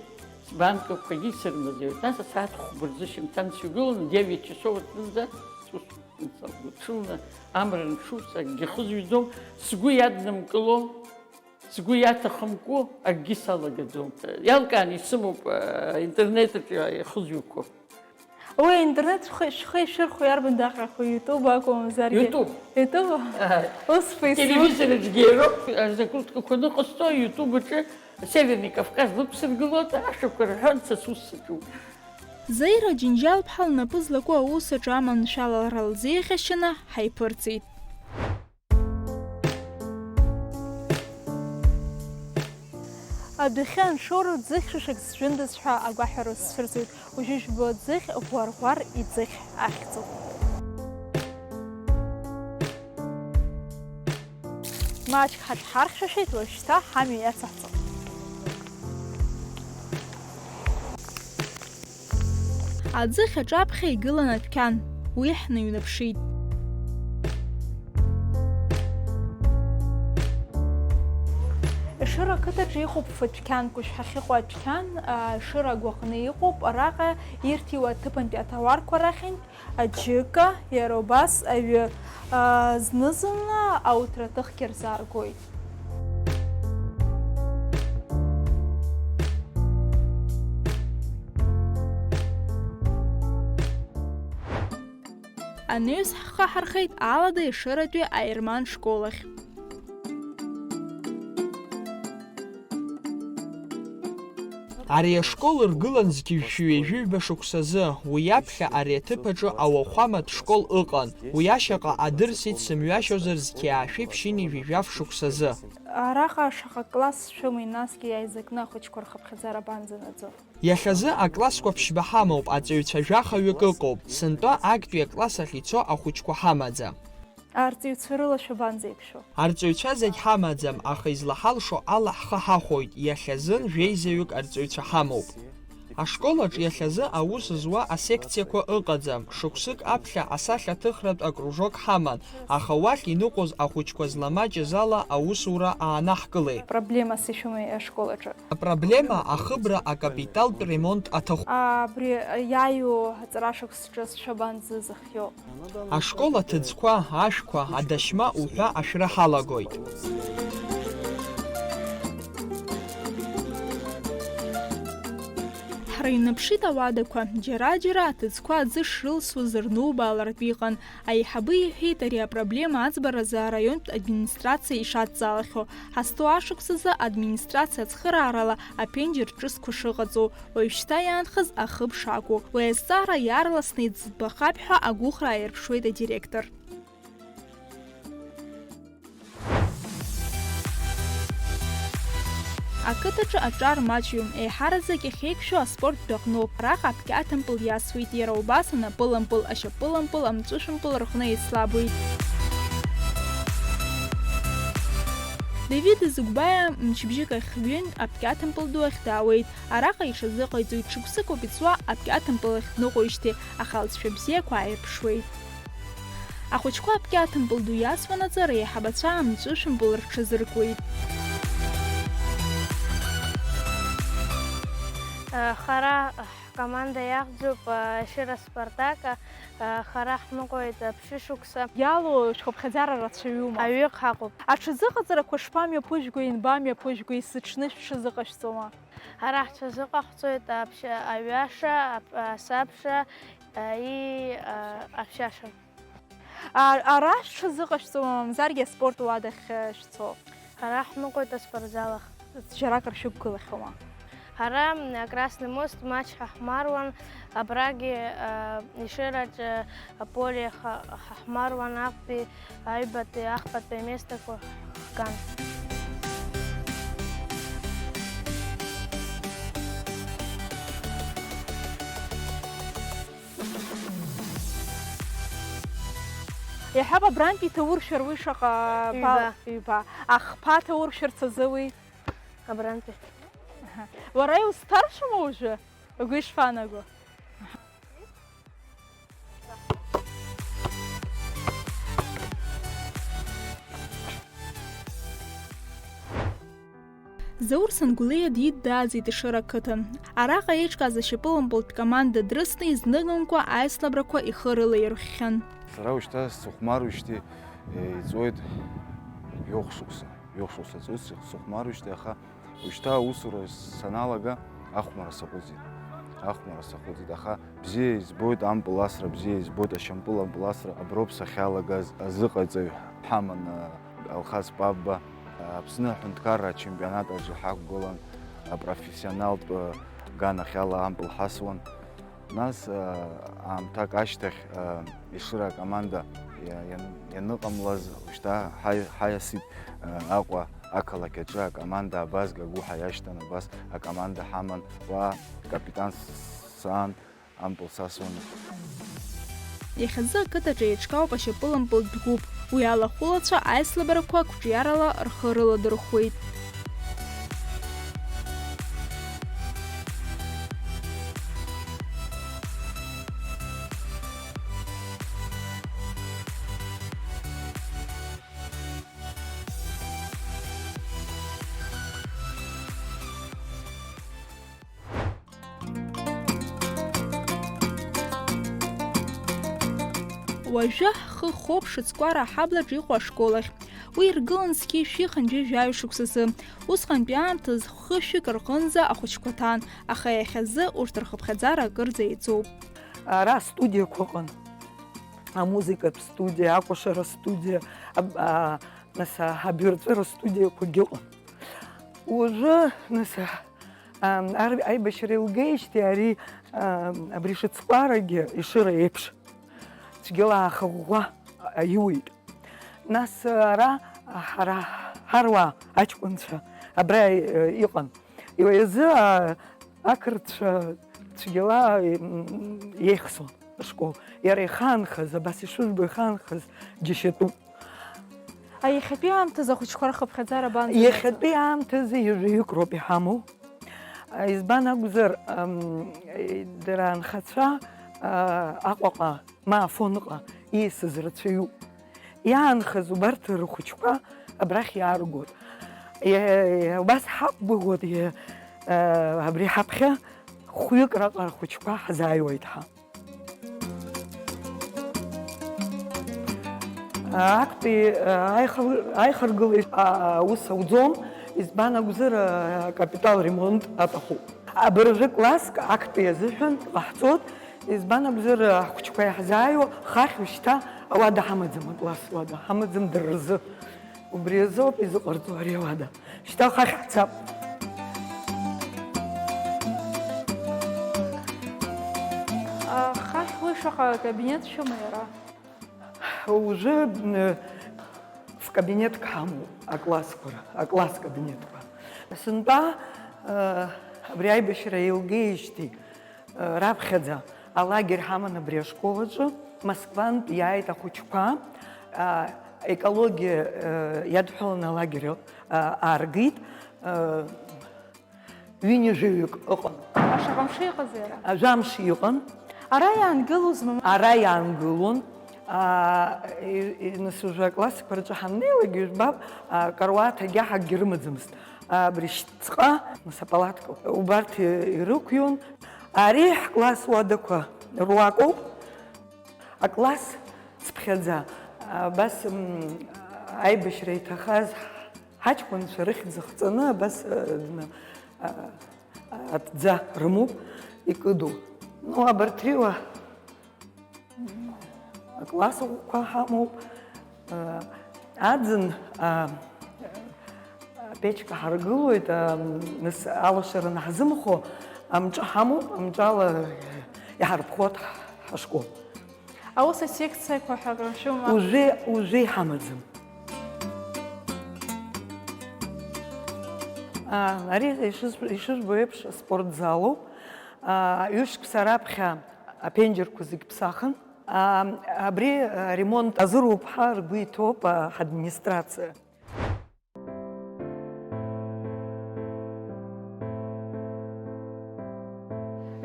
сбанкақәагьы исырмазеиуеит. Нас асааҭ хәба рзы шьымҭан сҩагыланы, девять часов ртәынӡа сус ныҵалгоит. Ҽылны амра аншуц акгьы ахызҩаӡом, сгәы иаднымкыло, сгәы иаҭахымкәо акгьы салагаӡом. Иалкааны исымоуп, э, интернет аҿы ихызҩақәо. Уи аинтернет шәхы, шәхы ишәырхәо иарбан даҟьахо, YouTube акәу, мамзаргьы? YouTube. YouTube? Аҳа. Ус Facebook? Телевизор аҿгьы иароуп, азакурҭкақәа ныҟасҵо, YouTube аҿы Северный Кавказ лықәсыргылоит, ашәақәа рҳәон, са сус саҿуп. Заира Џьынџьал-ԥҳа лнапы злаку аус аҿы аманшәалара лзеиӷьашьаны ҳаиԥырҵит. Адәахьы аншоура ӡыхь шәышықәс зжәындаз ҳәа агәаҳәара сцәырҵуеит. Уажәы жәбо аӡыхь ӷәарӷәар иӡыхь ахьӡуп. Маҷк ҳаҽҳархьшәашәеит, уажәшьҭа ҳамҩа иацаҳҵап. Аӡыхь аҿаԥхьа игылан адәқьан, уи ҳныҩнаԥшит. Ешыра ақыҭаҿы иҟоуп фатә дәқьанқәа, шәҳахьыҟоу адәқьан, а, Ешыра агәаҟны иҟоуп, араҟа ирҭиуа аҭыԥантәи аҭауарқәа рахьынтә, аџьыка, иара убас аҩы, а, зны-зынла ауҭраҭыхгьы рзааргоит. Анаҩс ҳхы ҳархеит Алада Ешыратәи аерман школ ахь. Ари ашкол ргылан зқьи жәшәи ҩажәи жәаба шықәсазы, уи аԥхьа ари аҭыԥ аҿы ауахәаматә школ ыҟан, уи ашьаҟа адырсит сымҩашьозар зқьи аашәи ԥшьынҩажәи жәаф шықәсазы. Араҟа шаҟа класс шәымои, насгьы иааизакны ахәыҷқәа рхыԥхьаӡара абанӡанаӡо? Иахьазы аклассқәа ԥшьба ҳамоуп, аҵаҩцәа жәахаҩык ыҟоуп, сынтәа актәи акласс ахь ицо ахәыҷқәа ҳамаӡам. Арҵаҩцәа рыла шәабанӡеиқәшәо? Арҵаҩцәа зегь ҳамаӡам, аха излаҳалшо ала ҳхы ҳахәоит, иахьазын жәеизаҩык арҵаҩцәа ҳамоуп. Ашколаҿ иахьазы аус зуа асекциақәа ыҟаӡам. Шықәсык аԥхьа асахьаҭыхратә акружок ҳаман, аха уахь иныҟәоз ахәыҷқәа зламаҷыз ала аусура аанаҳкылеит. Проблемас ишәымои ашкол аҿы? Апроблема ахыбра акапиталтә ремонт аҭахуп. Абри иааиуа аҵара шықәс ҿыц шәабанӡызахиоу? Ашкол аҭыӡқәа, ашәқәа, адашьма уҳәа ашәра ҳалагоит. Ҳрыҩнаԥшит ауадақәа, џьара-џьара аҭыӡқәа аӡы шрылсуаз рнубаалартә иҟан. Аиҳабы иҳәеит, ари апроблема аӡбаразы араионтә администрациа ишадҵаалахьоу. Ҳазҭоу ашықәсазы администрациа ацхыраарала аԥенџьыр ҿыцқәа шыҟаҵоу, уажәшьҭа иаанхаз ахыб шакәу. Уи азҵаара иаарласны иӡбахап ҳәа агәыӷра аирԥшуеит адиректор. Ақыҭаҿы аҿар маҷҩым, еиҳараӡак иахьеиқәшәо аспорттә аҟноуп. Араҟа аԥкьаҭампыл иасуеит, иара убас анапылампыл, ашьапылампыл, амҵәышәымпыл рҟны еицлабуеит. Давид Зыгәбаиа мчыбжьык ахь ҩынтә аԥкьаҭампыл ду ахь даауеит. Араҟа иҽазыҟаиҵоит, шықәсыкоуп иҵуа аԥкьаҭампыл ахь дныҟәоижьҭеи, аха алҵшәа бзиақәа ааирԥшуеит. Ахәыҷқәа аԥкьаҭампыл ду иасуанаҵы реиҳабацәа амҵәышәымпыл рҽазыркуеит. Хара ҳкоманда иахьӡуп Шьыра Спартак, хара ҳныҟәоит ԥшьышықәса. Иалоу шәхыԥхьаӡара рацәаҩума? Аҩык ҳаҟоуп. Аҽазыҟаҵарақәа шԥамҩаԥыжәгои, инбамҩаԥыжәгои, зыҽны шәҽазыҟашәҵома? Ара ҳҽазыҟаҳҵоит аԥшьа-, аҩаша, ап-, асабша, и, а, аԥшьаша. А, ара шәҽазыҟашәҵома, мамзаргьы аспорт уадахь, э, шәцо? Ара ҳныҟәоит аспортзал ахь. Џьаракыр шәықәгылахьоума? Ара, м, Красный мост маҷ ҳахәмаруан, абрагьы, а, Ешыраҿы аполе ха-, ҳахәмаруан, актәи аҩбатәи, ахԥатәи аместақәа ҳган. Иаҳҳәап, абрантәи иҭауршәыр уи шаҟа ба-, ҩба. Ҩба. Ахԥа ҭауршәырц азы уи? Абрантәи. Аҳа. Уара иузҭаршәума уажәы? Угәы ишԥаанаго? Заур Сангәлиа дидааӡеит Ешыра ақыҭан. Араҟа еиҿкааз ашьапылампылтә команда дрысны изныкымкәа аицлабрақәа ихы рылаирхәхьан. Сара ушьҭа сыхәмаруижьҭеи, е, иҵуеит жәохә шықәса, жәохә шықәса ҵуеит сых-, сыхәмаруижьҭеи, аха ушьҭа аусура саналага, ахәмарра саҟәыҵит. Ахәмарра саҟәыҵит, аха бзиа избоит ампыл асра, бзиа избоит ашьампыл ампыл асра, аброуп сахьалагаз. Азыҟаҵаҩ ҳаман, Алхас Папба. Аԥсны аҳәынҭқарра ачемпионат аҿы ҳақәгылан, апрофессионалтә, э, ганахьала ампыл ҳасуан. Нас, э, аамҭак ашьҭахь, э, Ешыра акоманда иа-, иан-, ианыҟамлаз, ушьҭа ҳаи-, ҳаиасит, э, Аҟәа ақалақь аҿы акоманда абас Гагәыҳәа иашьҭан, абас акоманда ҳаман, уа капитан с-, саан. Ампыл сасуан. Иахьазы ақыҭаҿы еиҿкаауп ашьапылампылтә гәыԥ. Уи ала ахәылацәа аицлабрақәа қәҿиарала рхы рыладырхәуеит. Уажәы ҳхы хоуп Шыцкәара аҳаблаҿ иҟоу ашкол ахь. Уи иргылан зқьи шәи хынџьажәаҩ шықәсазы. Усҟантәи аамҭазы хышәҩык рҟынӡа ахәыҷқәа ҭан, аха иахьазы урҭ рхыԥхьаӡара акырӡа еиҵоуп. Ара астудиақәа ыҟан, амузыкатә студиа, акәашара студиа, аб-, а, нас, а, абаҩрҵәыра студиақәагьы ыҟан. Уажәы, нас, а, ам, ар-, аибашьра еилгеижьҭеи ари, а, абри Шыцкәарагьы Ешыра еиԥш цәгьала аахыӷәӷәа аиуеит. Нас, а, ара, а, ҳара ҳаруаа аҷкәынцәа абра, э, иҟан. Иара изы, а, ақырҭцәа цәгьала, м, еихсуан ашкол. Иара ихаанхаз, абас ишыжәбо ихаанхаз џьашьатәуп. А иахьатәи аамҭазы ахәыҷқәа рхыԥхьаӡара абанӡанеиуа? Иахьатәи аамҭазы ҩажәаҩык роуп иҳамоу. Избан акәзар, ам, дара анхацәа, а, Аҟәаҟа, ма Афоныҟа ииасыз рацәаҩуп. Иаанхаз убарҭ рхәыҷқәа абрахь иааргоит. Е, убас ҳақәгәыӷуеит, е, а, абри ҳаԥхьа хәҩык раҟара рхәыҷқәа ҳзааиуеит ҳәа. Актәи, а, аихар-, аихаргылеит, а, аус ауӡом, избан акәзар, а, акапитал ремонт аҭахуп. Абыржәы класск актәи азыҳәан иҟаҳҵоит, избан акәзар, а, ҳхәыҷқәа иаҳзааиуа, хахь ушьҭа ауада ҳамаӡам, акласс уада ҳамаӡам дара рзы. Убри азоуп изыҟарҵо ари ауада. Шьҭа хахь ҳцап. Ахахь уи шаҟа кабинет шәыма иара? Уже, м, в кабинетк ҳамоуп, аклассқәа ра-, акласс кабинетқәа. Сынтәа, э, абри аибашьра еилгеижьҭеи, э, раԥхьаӡа алагер ҳаман абри ашкол аҿы, Москвантә иааит ахәыҷқәа, а, екологиа, э, иадҳәаланы алагер, э, ааргеит, э, ҩынҩажәаҩык ыҟан. Ашаҟа мшы иҟазеи ара? Ажәамш иҟан. Ара иаангылозма? Ара иаангылон. А, и-, и-, нас уже аклассқәа рҿы ҳаннеилак, ижәбап, а, каруаҭ агьаҳ акгьы рымаӡамызт. А, абри шьҭҟа, нас апалатка, убарҭ и-, ирықәион. Ари ҳкласс уадақәа руакоуп. Акласс цыԥхьаӡа, абас, м, аибашьра иҭахаз ҳаҷкәынцәа рыхьӡ ахҵаны, абас, э, дна-, а, а, аҭӡа рымоуп, икыду. Ну, абарҭ риуа, м, акласс ӷәӷәақәа ҳамоуп, э, аӡын, а, Апечка ҳаргылоит, а, нас алашара анҳзымхо, амҿы ҳамоуп, амҿала иҳарԥхоит ҳ-, ҳашкол. Аус асекциақәа ҳәа акрыршәыма? Уже, уже иҳамаӡам. А, ари ишыз-, ишыжәбо еиԥш аспортзалуп. А, ҩышықәса раԥхьа аԥенџьырқәа зегь ԥсахын. А, абри, а, ремонт азыруп ҳәа ргәы иҭоуп, а, ҳадминистрациа.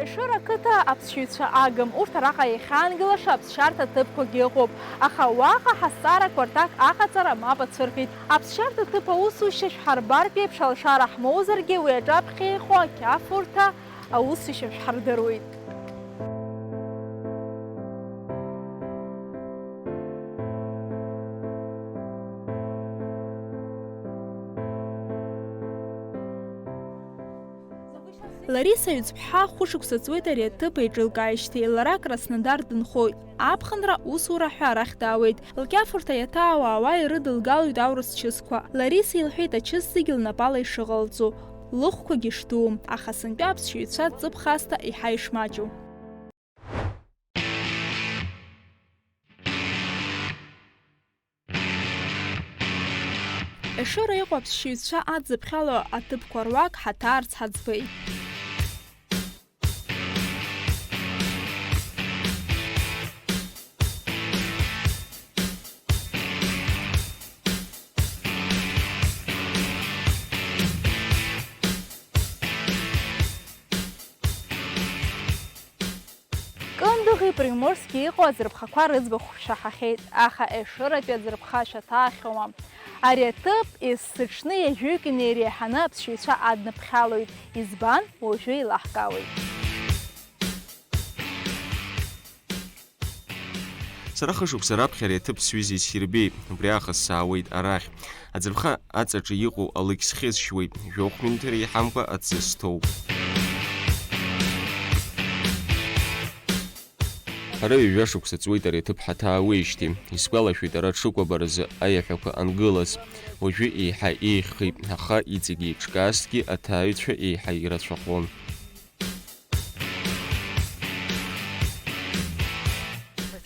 Ешыра ақыҭа аԥсшьаҩцәа агым, урҭ араҟа иахьаангылаша аԥсшьарҭа ҭыԥқәагьы ыҟоуп, аха уаҟа ҳазҵаарақәа рҭак аҟаҵара мап ацәыркит. Аԥсшьарҭа ҭыԥ аусушьа шәҳарбартә еиԥш алшара ҳмоузаргьы, уи аҿаԥхьа иҟоу ақьафурҭа аусушьа шәҳардыруеит. Лариса Ҩӡԥҳа хәышықәса ҵуеит ари аҭыԥ еиҿылкааижьҭеи, лара Краснодар дынхоит. Аԥхынра усура ҳәа арахь даауеит. Лкьафурҭа иаҭаауа ауаа ирыдылгалоит аурыс чысқәа. Лариса илҳәеит ачыс зегьы лнапала ишыҟалҵо, лыхәқәагьы шдуу, аха сынтәа аԥсшьаҩцәа ҵыԥх аасҭа еиҳа ишмаҷу. Ешыра иҟоу аԥсшьаҩцәа адзыԥхьало аҭыԥқәа руак ҳаҭаарц ҳаӡбеит. Кындыӷи Приморски иҟоу аӡырԥхақәа рыӡбахә шәаҳахьеит, аха Ешыратәи аӡырԥха шәаҭаахьоума? Ари аҭыԥ есыҽны ҩажәаҩык инеиреиҳаны аԥсшьаҩцәа адныԥхьалоит. Избан? Уажәы еилаҳкаауеит. Сара хышықәса раԥхьа ари аҭыԥ сҩыза исирбеит, убри аахыс саауеит арахь. Аӡырԥха аҵаҿы иҟоу алыкь схьысшьуеит, жәохә минуҭ иреиҳамкәа аӡы сҭоуп. Ҳара ҩажәа шықәса ҵуеит ари аҭыԥ ҳаҭаауеижьҭеи. Исгәалашәоит ара аҽыкәабаразы аиаҳәақәа ангылаз. Уажәы еиҳа еиӷьхеит, аха иҵегь еиҿкаазҭгьы аҭааҩцәа еиҳа ирацәахон.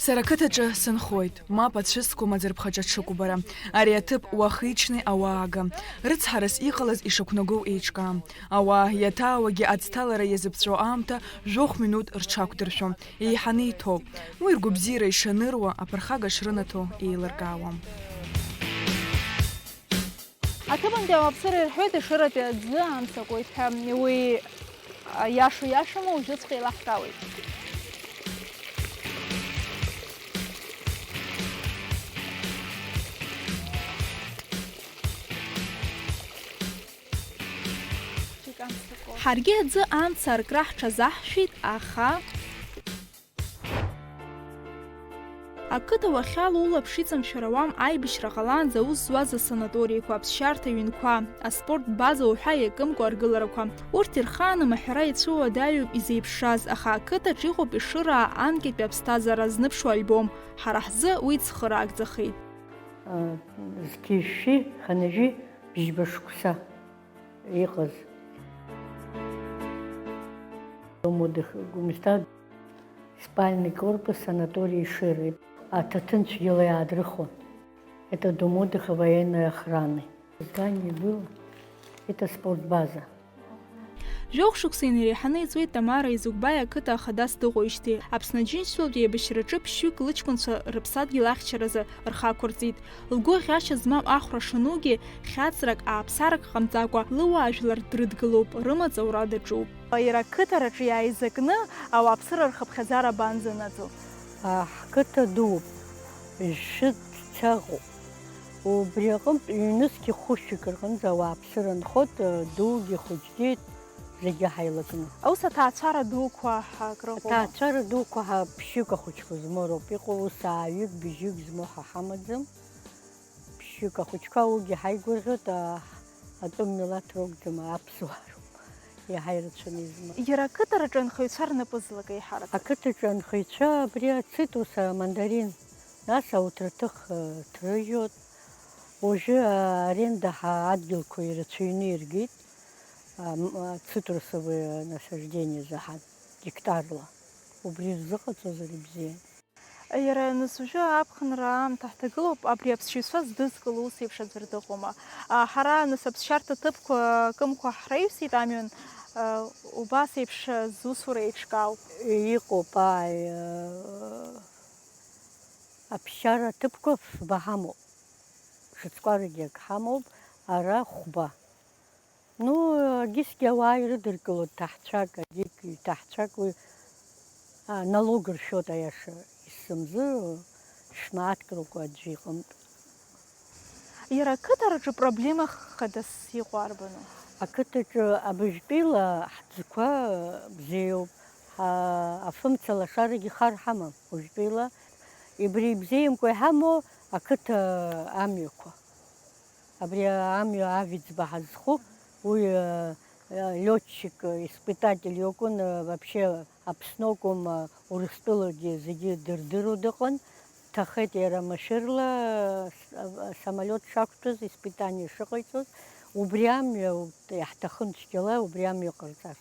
Сара ақыҭаҿы сынхоит, мап ацәыскуам аӡырԥхаҿы аҽыкәабара. Ари аҭыԥ уахи-ҽни ауаа ага. Рыцҳарас иҟалаз ишақәнагоу еиҿкаам. Ауаа иаҭаауагьы аӡҭалара иазыԥҵәо аамҭа жәохә минуҭ рҽақәдыршәом. Еиҳаны иҭоуп. Уи ргәабзиара ишаныруа, аԥырхага шрынаҭо еилыркаауам. Аҭыԥантәи ауааԥсыра ирҳәоит Ешыратәи аӡы амца акуеит ҳәа. Уи Иашоу иашоума, уажәыҵәҟьа еилаҳкаауеит. Ҳаргьы аӡы амца аркра ҳҽазаҳшәеит, аха. Ақыҭа уахьалоу улаԥш иҵамшәар ауам аибашьра ҟалаанӡа аус зуаз асанаториқәа, аԥсшьарҭа ҩынқәа, аспорт база уҳәа иакымкәа аргыларақәа. Урҭ ирхааны маҳәра ицәыуадаҩуп изеиԥшраз, аха ақыҭаҿ иҟоуп Ешыраа анкьатәи аԥсҭазаара зныԥшуа альбом. Ҳара ҳзы уи цхыраагӡахеит. Зқьи жәшәи хынҩажәи бжьба шықәса иҟаз. Дом отдыха Гәымсҭа, спальный корпус санатории Ешыры. Аҭаҭын цәгьала иаадрыхуан. Это дом отдыха военной охраны. Здание было, это спортбаза. Жәохә шықәса инареиҳаны иҵуеит Тамара Изугбаи ақыҭа ахадас дыҟоижьҭеи. Аԥсны Аџьынџьтәылатә еибашьраҿы ԥшьҩык лыҷкәынцәа рыԥсадгьыл ахьчаразы рхы ақәырҵеит. Лгәы ӷьашьа змам ахәра шанугьы, хьаҵрак, ааԥсарак ҟамҵакәа, лыуаажәлар дрыдгылоуп, рымаҵ аура даҿуп. Иара ақыҭараҿы иааизакны ауааԥсыра рхыԥхьаӡара абанӡанаӡо? А, ҳқыҭа дууп, жәшәы цәаӷәоуп. Убри аҟынтә ҩнызқьи хәышәҩык рҟынӡа ауааԥсыра нхоит, дугьы хәыҷгьы зегьы ҳаилакны. Ус аҭаацәара дуқәа ҳа-, акрыҟоума? Аҭаацәара дуқәа ҳа-, ԥшьҩык ахәыҷқәа змоу роуп иҟоу, ус ааҩык, бжьҩык змоу ҳа ҳамаӡам. Ԥшьҩык ахәыҷқәа уигьы ҳаигәырӷьоит, а, атәым милаҭ ракәӡам, аԥсуаа роуп иаҳа ирацәаны измоу. Иара ақыҭараҿы анхаҩцәа рнапы злак еиҳараӡак? Ақыҭаҿы анхаҩцәа абри ацитрус, амандарин, нас ауҭраҭых, э, ҭрыжьуеит. Уажәы, а, аренда ҳа-, адгьылқәа ирацәаҩны иргеит, а, м-, а, цитрусовые насаждениезы ҳа гектарла. Убри рзыҟаҵозар ибзиан. Иара нас уажәы аԥхынра аамҭа ҳҭагылоуп, абри аԥсшьаҩцәа здызкыло ус еиԥш аӡәыр дыҟоума? А, ҳара нас аԥсшьарҭа ҭыԥқәа кымкәа ҳраҩсит амҩан, а, убас еиԥш зусура еиҿкаау. Иҟоуп, ааи, а, аԥсшьара ҭыԥқәа фба ҳамоуп, шықәсқәа рыгьак ҳамоуп, ара хәба. Ну, агьысгьы ауаа ирыдыркылоит, ҭаҳцәак, агьык ҭаҳцәак уи, а, налог ршәоит, аиаша исымзы, шә-мааҭк ракәу аӡәы иҟынтә. Иара ақыҭараҿы проблема хадас иҟоу арбану? Ақыҭаҿы абыжәтәила ҳӡқәа бзиоуп, ҳа-, афымца лашарагьы хар ҳамам уажәтәила. Ибри ибзиамкәа иҳамоу ақыҭа амҩақәа. Абри амҩа Авиӡба ҳазху, уи, э, э, лётчик, э, испытатель иакәын, э, вообще Аԥсны акәым, э, Урыстәылагьы зегьы дырдыруа дыҟан. Дҭахеит иара машәырла, э, с-, э, самолиот шақәтәаз, испытание шыҟаиҵоз. Убри амҩа иаҳҭахын цәгьала, убри амҩа ҟарҵарц.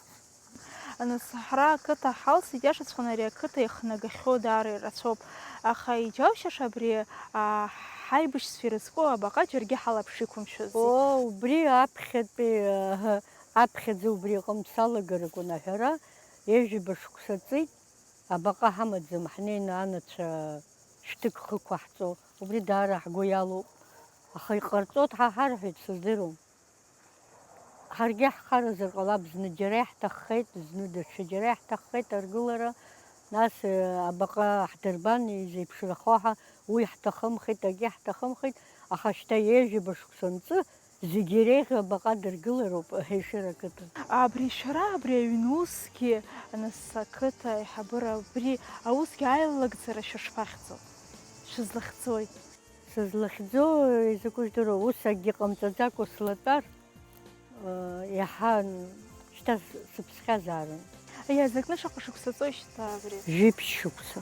Нас ҳара ақыҭа ҳалсит, иашаҵәҟьаны ари ақыҭа ихнагахьоу даара ирацәоуп, аха иџьаушьаша абри, а, ҳаибашьцәа ирызку абаҟа џьаргьы ҳалаԥш иқәымшәази. Оо, убри аԥхьатәи, аҳы, аԥхьаӡа убри аҟынтә салагар акәын аҳәара, ҩажәаба шықәса ҵит, абаҟа ҳамаӡам, ҳнеины анацәа шәҭык хықәаҳҵо, убри даара ҳгәы иалоуп, аха иҟарҵоит ҳа ҳарҳәеит, сыздыруам. Ҳаргьы ҳхаразар ҟалап, зны џьара иаҳҭаххеит, зны даҽа џьара иаҳҭаххеит аргылара, нас, э, абаҟа ҳдырбан, изеиԥшрахо ҳа, уи ҳҭахымхеит, акгьы ҳҭахымхеит, аха шьҭа ҩажәаба шықәса анҵы, зегьы иреиӷьу абаҟа дыргылароуп, Ешыра ақыҭан. Абри шәара, абри аҩн усгьы, нас, ақыҭа аиҳабыра, абри аусгьы аилакӡара шәышԥахьӡо? Шәызлахьӡои? Сызлахьӡо, изакәу жәдыруа, ус акгьы ҟамҵаӡакәа слатәар, э, иаҳа шьҭа с-, сыԥсхьазаарын. Иазакны шаҟа шықәса ҵои шьҭа абри? Жәиԥшь шықәса.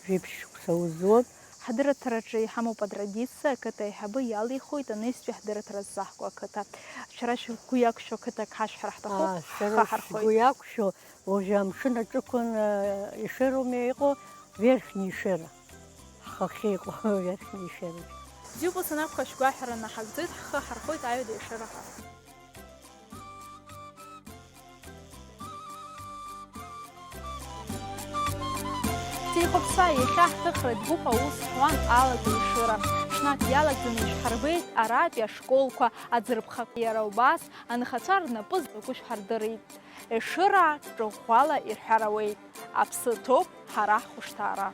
Жәиԥшь шықәса узуоит. Ҳдырраҭараҿы иҳамоуп атрадициа, ақыҭа аиҳабы иалихуеит анаҩстәи ҳдырраҭара ззаҳго ақыҭа. Шәара шәгәы иақәшәо ақыҭак ҳашәҳәар ҳҭахуп, Аа, сара ҳхы ҳархоит. Сгәы иақәшәо, уажәы амшын аҿықәан, э, Ешыроума иҟоу, Верхний Ешыра. Ҳхахьы иҟоу Верхний Ешыра. Бзиоуп, ус анакәха, шәгәаҳәара наҳагӡоит, ҳхы ҳархоит аҩада Ешыраҟа. Сеихәаԥшла, иахьа ҳҭыхратә гәыԥ аус ҳуан алада Ешыра. Ҽнак иалагӡаны ишәҳарбеит аратәи ашколқәа аӡырԥхақәа. Иара убас анхацәа рнапы злаку шәҳардырит. Ешыраа ҿыӷәӷәала ирҳәар ауеит, аԥсы ҭоуп ҳара ҳхәышҭаара.